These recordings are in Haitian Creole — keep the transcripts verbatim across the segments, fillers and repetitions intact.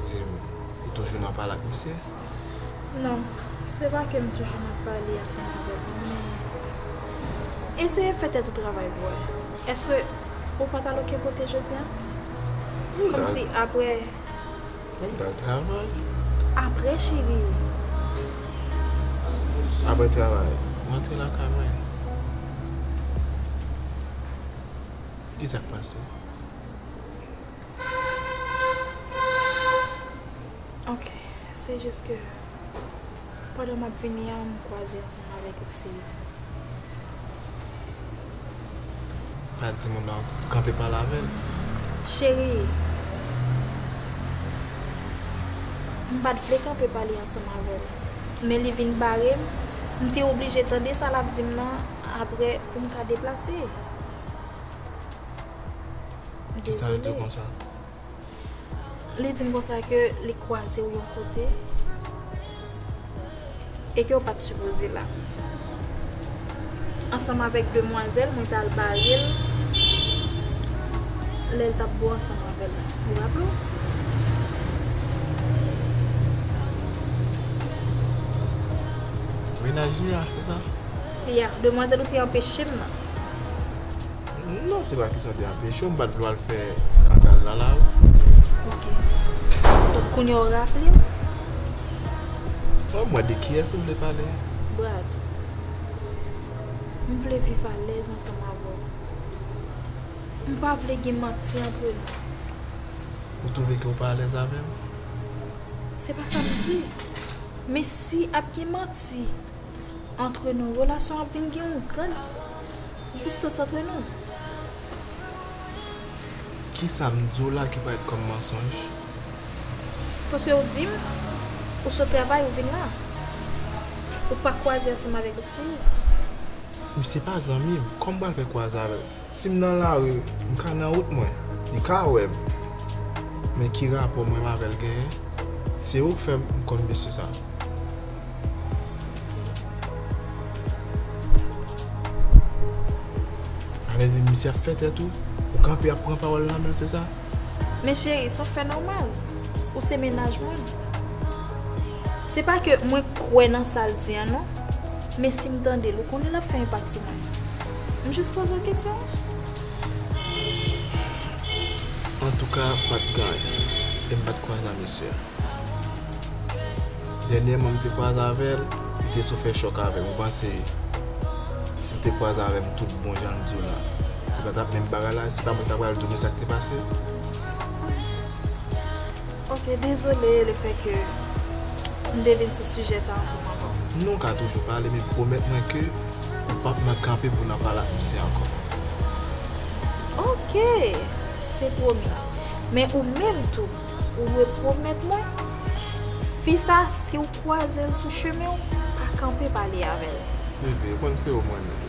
Di m, ou toujou nan pale ak misye? Non, se pa ke m toujou nan pale ansanm avè l, non, men eseye fè tèt ou travay pou wè. Èske ou pa t al okenn kote jodi a? Kòmsi apre. Mwen t al travay. Apre, cheri. Apre travay, m rantre lakay mwen. Ki sa k pase? Ok, se jis ke pandan m ap vini an, m kwaze ansanm avèk Oksiris. Pa di moun nan kanpe pale avè l. Cheri, m pa t vle kanpe pale ansanm avè l, men li vin bare m, m te oblije tande sa l ap di m nan apre pou m ka deplase. Kisa l di w konsa? Li di m konsa ke li kwaze w yon kote e ke w pa t sipoze la. Ansanm avèk demwazèl, mwen t al bare l lè l t ap bo ansanm avè l la. Ou raple w? Mennaj li a, se sa? Ya, demwazèl ou te anpeche m nan. Non, se pa kesyon de anpeche w, m pa t vle w al fè eskandal nan lari. Ok. Donk, kounye a w raple m? Bon, mwen de kiyès ou vle pale? Brad, m vle viv alèz ansanm avè w. M pa vle gen manti antre nou. Ou twouve ke w pa alèz avè m? Se pa sa m di. Men si ap gen manti, antre nou, relasyon an ap vin gen yon gran di-, distans antre nou. Kisa m di w la ki parèt kòm mansonj? Paske w di m, ou sot travay, ou vin la. Ou pa kwaze ansanm avèk Oksiris. Misye pa zanmi m. Kòman m pral fè kwaze avè l? Si m nan lari, m ka nan wout mwen, li ka wè m. Men ki rapò mwen avè l genyen? Se ou k fè m konn mesye sa. Alèzi misye ap fè tèt ou, ou kanpe ap pran pawòl nan men l, se sa? Men cheri, se yon fè nòmal. Ou se mennaj mwen. Se pa ke mwen kwè nan sa l di an non. Men si m tande l, ou konnen l ap fè enpak sou mwen. M jis poze w kesyon. Antouka, pa t gen anyen. E m pa t kwaze a mesye a. Dènyèman m te kwaze avè l, li te sou fè chòk avè m. Ou panse si l te kwaze avè m tout bon jan l di w la, se pa t ap menm bagay la? Se pa mwen k ta pral di w men sa k te pase? Ok, dezole lefètke m te vin sou sijè sa ansanm avè w. Nou ka toujou pale, men pwomèt mwen ke ou p ap nan kanpe pou nan pale ak misye ankò. Ok, se pwomi. Men ou menm tou, ou dwe pwomèt mwen, fi sa, si w kwaze l sou chemen w, pa kanpe pale avè l. Bebe, ou konn se ou mwen menm.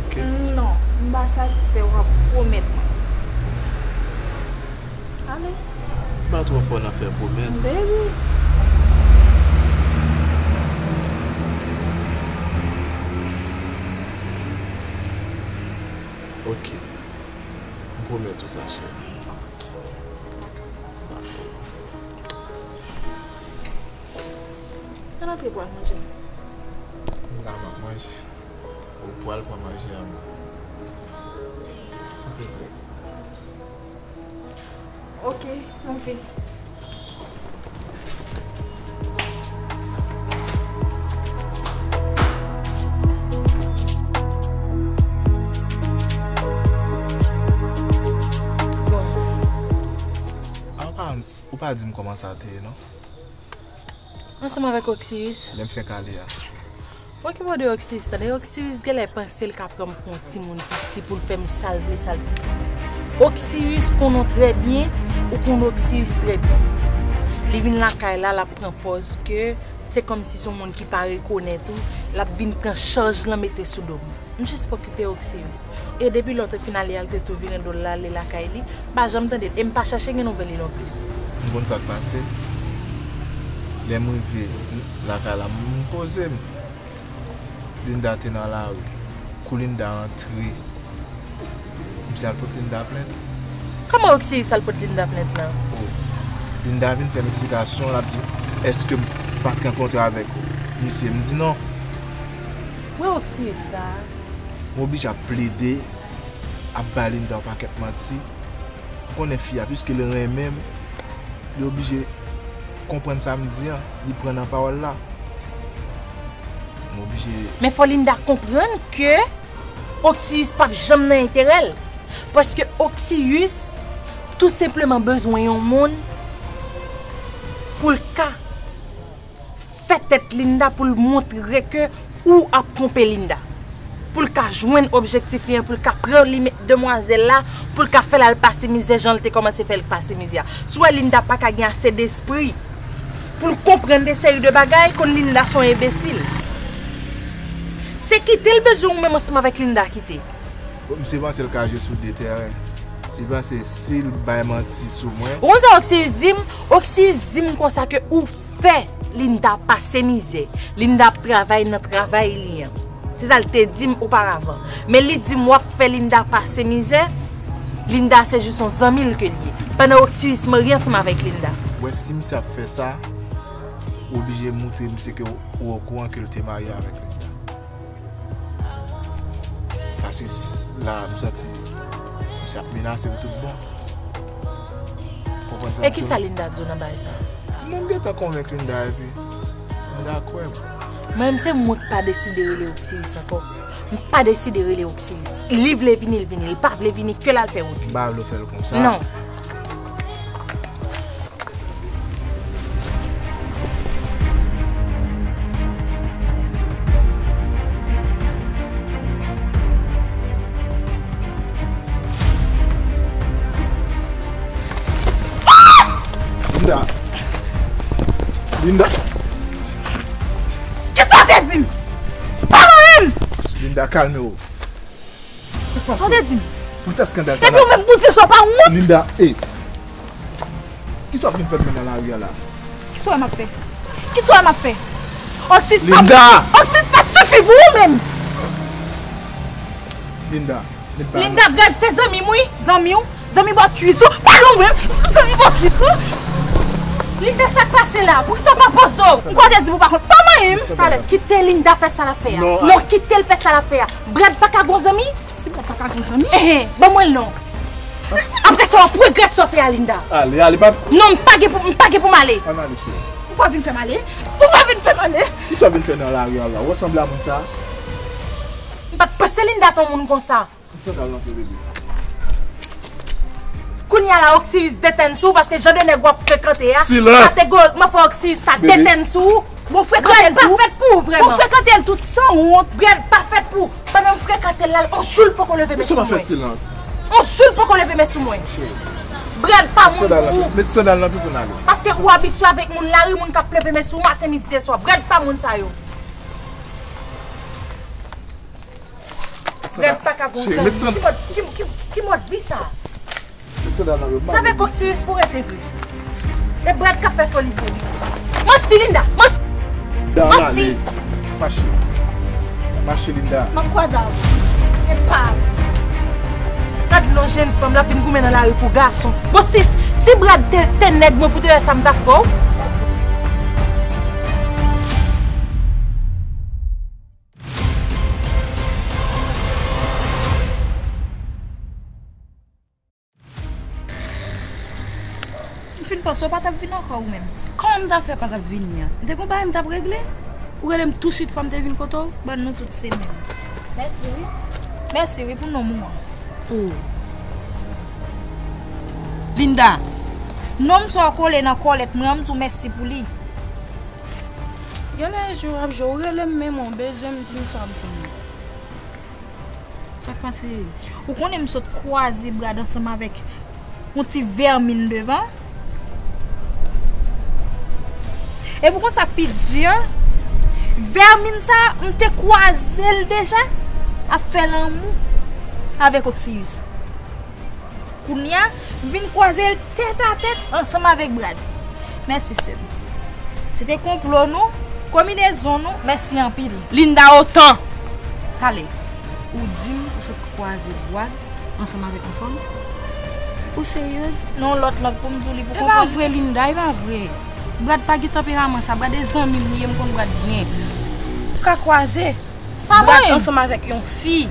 Ok? Non, m pa satisfè, w ap pwomèt mwen. Ale. M pa twò fò nan fè pwomès. Baby. Ok. M pwomèt ou sa, cheri. Ann antre pou al manje. M la, m ap manje. Ou pral pran manje a, mwen. Silvouplè. Ok, mwen vini. Bon. A, ou pa, ou pa di m kòman sa te ye, non? Ansanm avèk Oksiris. Lè m fèk ale a. Okipe w de Oksiris, tande. Oksiris genlè panse l ka pran m pou yon timoun piti pou l fè m sa l vle, sa l vle. Oksiris konn ou trè byen, ou konn Oksiris trè byen. Li vin lakay la, l ap pran pòz ke se kòmsi se yon moun ki pa rekonèt ou, l ap vin pran chaj lan mete sou do m. M jis okipe Oksiris. E depi lè w te fin ale a, l te tou vire do l, l ale lakay li. M pa janm tande l. E m pa chache gen nouvèl li nonplis. M konn sa k pase. Lè m rive lakay la, m poze m. Linda te nan lari. Kou Linda antre, misye al pot Linda plent. Kòman Oksiris al pot Linda plent lan? Oh. Linda vin fè m eksplikasyon, l ap di m, "Èske m pa t rankontre avèk misye?" M di, "Non." Wè Oksiyis sa a. M oblije ap plede ap bay Linda yon pakèt manti. M konnen fi a, piske l renmen m, li oblije konprann sa m di an, li pran nan pawòl la. M oblije. Men fò Linda konprann ke Oksiyis p ap janm nan enterè l. Paske Oksiyis tou senpleman bezwen yon moun pou l ka fè tèt Linda, pou l montre ke ou ap twonpe Linda. Pou l ka jwenn objektif li an, pou l ka pran li, demwazèl la, pou l ka fè l al pase mizè jan l te kòmanse fè l pase mizè a. Si w wè Linda pa ka gen ase despri pou l konprann de seri de bagay, konn Linda se yon enbesil. Se kite l bezwen ou menm ansanm avèk Linda kite. Misye panse l ka jwe sou de tèren. Li panse si l bay manti sou mwen. Ou konn sa Oksiyis di m? Oksiyis di m konsa ke ou fè Linda pase mizè. Linda ap travay nan travay li an. Se sa l te di m oparavan. Men li di m w ap fè Linda pase mizè. Linda se jis yon zanmi l ke l ye. Pandan Oksiyis marye ansanm avèk Linda. Wè, si misye ap fè sa, ou oblije moutre misye ke ou okouran ke l te marye avèk Linda. Paske s-, la, m santi misye ap menase m tout bon. Konprann sa m di w? E kisa Linda di w nan bagay sa a? Non, m gentan konvenk Linda epi Linda kwè m. Mwen menm se mwen ki pa deside rele Oksiyis ankò. M pa deside rele Oksiyis. Li vle vini, l vini. Li pa vle vini, ke l al fè wout li. M pa vle w fè l konsa. Non. Linda. Linda. Kisa w te di m? Pa manyen m! Linda, kalme w. Sa w te di m? Poukisa skandal sa la? Epi ou menm, poukisa w pa wont? Linda, ey. Kisa w ap vin fè m nan lari a la? Kisa w wè m ap fè? Kisa w wè m ap fè? Oksiyis pa, Linda! Oksiyis pa sifi pou ou menm! Linda, met bal nan. Linda, Brad se zanmi m wi. Zanmi w? Zanmi bò kwis ou? Pale w menm! Zanmi bò kwis ou? Linda, sa k pase la? Poukisa w pa poze w? M kwè w te di m ou pa konn. Pa manyen m! Talè, kite Linda fè sa l ap fè a. Non, kite l fè sa l ap fè a. Brad pa ka gon zanmi? Si Brad pa ka gon zanmi? Enhen, ban mwen l non. Apre sa, w ap regrèt sa w fè a Linda. Ale, ale, pa. Non, m pa gen pou, m pa gen pou m ale. Ann ale, cheri. Ou pa vin fè m ale. Ou pa vin fè m ale. Kisa w vin fè nan lari a la? Ou sanble a moun sa? M pa t panse Linda t yon moun konsa. Met sandal nan pye, bebe. Kounye a la, Oksiyis detenn sou ou paske jan de nèg w ap frekante a, kategorikman fò Oksiyis ta detenn sou ou. Bon, frekante l tou. Brad pa fèt pou ou vrèman. Bon, frekante l tou, sanwont. Brad pa fèt pou ou. Pandan m frekante l la, on jou l poko leve men sou mwen. On jou l poko leve men sou mwen. Brad pa moun pou ou. Met sandal nan pye pou n ale. Paske ou abitye avèk moun lari, moun k ap leve men sou ou maten, midi e swa. Brad pa moun sa yo. Brad pa ka gon zanmi. Ki mòd, ki, ki, ki mòd vi sa? Sa vle Oksiyis pou rete vre. E Brad k ap fè foli pou ou. Manti, Linda! Manti! Linda, manti! Mache. Mache, Linda. M ap kwaze avè w. Epa. Gad lò jenn fanm, l ap vin goumen nan lari pou gason. Bon, si, si Brad te, te nèg mwen pou te wè sa m t ap fè w. M fin panse w pa t ap vin ankò ou menm. Kòman m ta fè pa t ap vini an? M te gon bagay m t ap regle. Ou rele m tousuit fò m te vin kote w. Ban nou tout se menm. Mèsi wi. Mèsi wi pou nonm ou an. Oh. Linda. Nonm sa w kole nan kòlèt mwen an, m di w mèsi pou li. Genlè jou ap jou, ou rele m menm, ou bezwen m di m sa w ap di m. Sa k pase? Ou konnen m sot kwaze Brad ansanm avèk yon ti vèmin devan. Epi ou konn sa k pi di? Vèmin sa, m te kwaze l deja ap fè lanmou avèk Oksiyis. Kounye a, m vin kwaze l tèt a tèt ansanm avèk Brad. Mèsi, sè m. Se te konplo nou, konbinezon nou, mèsi anpil. Linda, otan! Talè, ou di m ou sot kwaze Brad ansanm avèk yon fanm? Ou seryez? Non, lòt lang pou m di w li pou konprann. E pa vre, Linda, e pa vre. Brad pa gen tanperaman sa. Brad e zanmi m li ye, m konn Brad byen. Ou ka kwaze. Pa Brad ansanm avèk yon fi.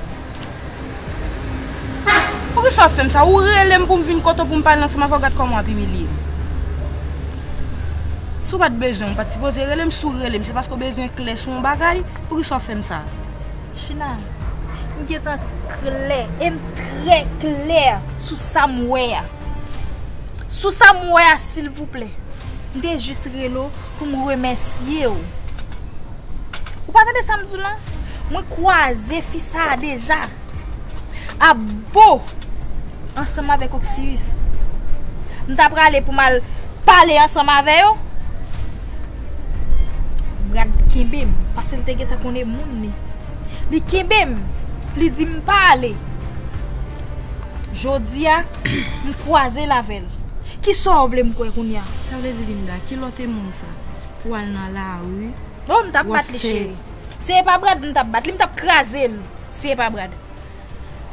Poukisa w ap fè m sa? Ou rele m pou m vin kote w pou m pale ansanm avè w, gad kòman w ap imilye m. Si w pa t bezwen, w pa t sipoze rele m, si w rele m, se paske w bezwen klè sou yon bagay, poukisa w ap fè m sa? China, m gentan klè, e m trè klè sou sa m wè a. Sou sa m wè a, silvouplè. M te jis rele w pou m remèsye w. Ou pa tande sa m di w la? Mwen kwaze fi sa a deja. Abo! Ansanm avèk Oksiris. M ta prale pou m al pale ansanm avè yo. Brad kenbe m, paske l te gentan konnen moun li. Li kenbe m, li di m pa ale. Jodi a, m kwaze l avè l. Kisa w vle m kwè kounye a? Sa vle di, Linda, ki lòt e moun sa? Pou w al nan lari, bon, m t ap bat li, cheri. Si e pa Brad, m t ap bat li, m t ap kraze l. Si e pa Brad.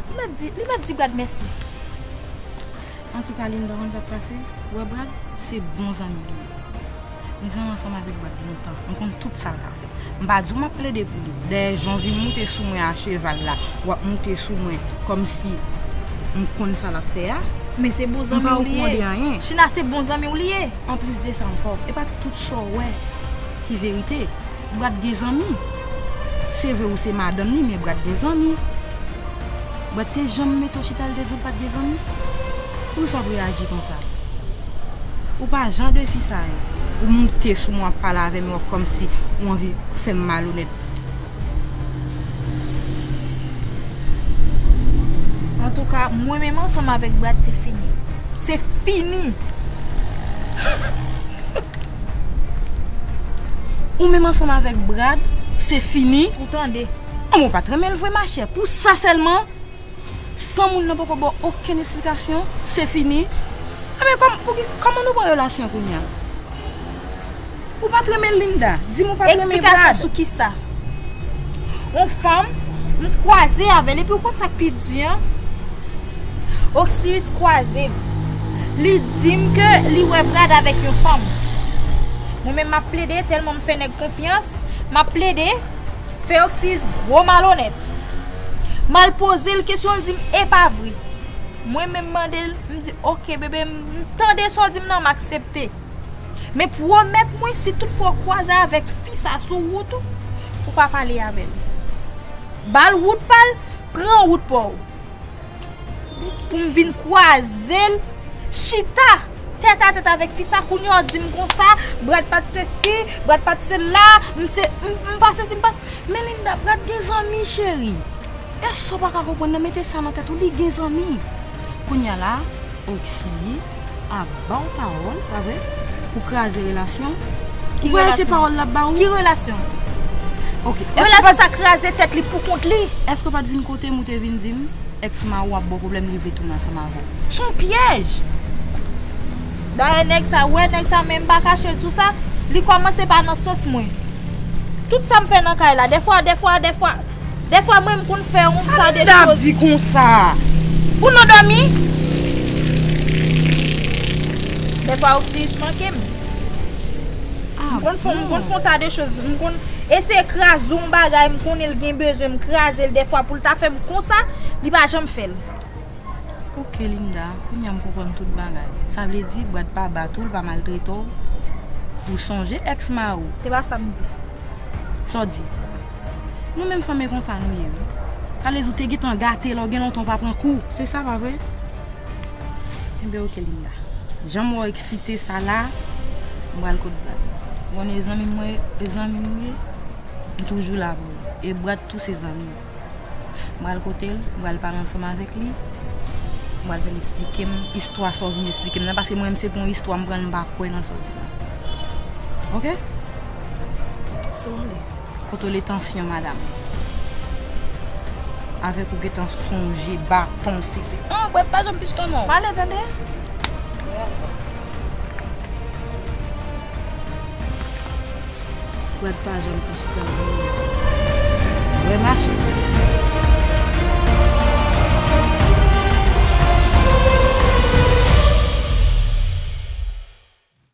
Li mèt di, li mèt di Brad mèsi. Antouka, Linda, konn sa k pase? Ou wè Brad, se bon zanmi li ye. M zanmi ansanm avèk Brad lontan. M konn tout sa l ka fè. M pa di w m ap plede pou li. Dayè, jan w vin moute sou mwen a cheval la, w ap moute sou mwen kòmsi m konn sa l ap fè a. Men se bon zanmi w li ye. China, se bon zanmi w li ye. Anplis de sa ankò, e pa tout sa w wè ki verite. Brad gen zanmi. Se vre ou se madanm li, men Brad gen zanmi. Brad te janm mete w chita, l te di w pa t gen zanmi? Poukisa w ap reyaji konsa? Ou pa jan de fi sa yo. Ou moute sou mwen, w ap pale avè m, w ap kòmsi ou anvi fè m malonèt. Antouka, mwen menm ansanm avèk Brad, se fini. Se fini! Ou menm ansanm avèk Brad, se fini? Ou tande? An, ou pa t renmen l vre, machè. Pou sa sèlman, san moun nan poko ba w okenn esplikasyon, se fini? Enben, kòm-, pou ki, kòman nou pran relasyon kounye a? Ou pa t renmen Linda? Di m ou pa t renmen Brad? Esplikasyon sou kisa? Yon fanm, m kwaze avè l, epi ou konn sa k pi di an? Oksiris kwaze m. Li di m ke li wè Brad avèk yon fanm. Mwen menm, m ap plede, tèlman m fè nèg konfyans, m ap plede fè Oksiris gwo malonèt. M al poze l kesyon, l di m e pa vre. Mwen menm mande l, m di, "Oke, bebe, m, m tande sa w di m nan, m aksepte. Men pwomèt mwen, si toutfwa w kwaze avèk fi sa sou wout ou, ou pa pale avè l. Ba l wout pa l, pran wout pa w." Pou m vin kwaze l, chita tèt a tèt avèk fi sa, kounye a w di m konsa, Brad pa t sesi, Brad pa t sela, m se, m, m pa sesi, m pa s-, men Linda, Brad gen zanmi, cheri. Èske w pa ka konprann nan? Mete sa nan tèt ou, li gen zanmi. Kounye a la, Oksiris ap ba w pawòl, pa vre? Pou kraze relasyon. Ou kwè se pawòl l ap ba ou? Ki relasyon? Ok. Relasyon sa kraze tèt li pou kont li. Èske w pa t vin kote m ou te vin di m, èks mari w ap ba w pwoblèm, li vle tounen ansanm avè w? Se yon pyèj! Dayè, nèg sa, ou wè nèg sa, men m pa kache di w sa, li kòmanse pa nan sans mwen. Tout sa m fè nan kay la, dèfwa, dèfwa, dèfwa, dèfwa mwen, m konn fè yon ta de choz. Sa Linda ap di konsa? Pou nou dòmi? Dèfwa Oksiris manke m. M konn fè, m konn fè yon ta de choz. M konn eseye kraze yon bagay, m konnen l gen bezwen, m kraze l dèfwa pou l ta fè m konsa, li pa janm fè l. Ok, Linda, kounye a m konprann tout bagay. Sa vle di, Brad pa bat ou, l pa maltrete w. Ou sonje èks mari w. Se pa sa m di. Sa w di? Nou menm fanm e konsa nou ye, wi. Sa vle di w te gentan gate la, w gen lontan w pa pran kou. Se sa, pa vre? Enben, ok, Linda. Jan m wè w eksite sa la, m pral kot Brad. Ou konnen zanmi m, mwen, e zanmi m ou ye, m toujou la pou ou. E Brad tou se zanmi m. M pral kote l, m pral pale ansanm avèk li. M pral fè l esplike m istwa sa w vin esplike m nan, paske mwen menm se pou yon istwa m pran l, m pa kwè nan sa w di la. Ok? Sa w vle. Kote w le tansyon, madanm? Avèk ou gentan sonje baton, si se, an, Brad pa janm pich kanmon. M ale, tande? Brad pa janm pich kanmon. Wè mache.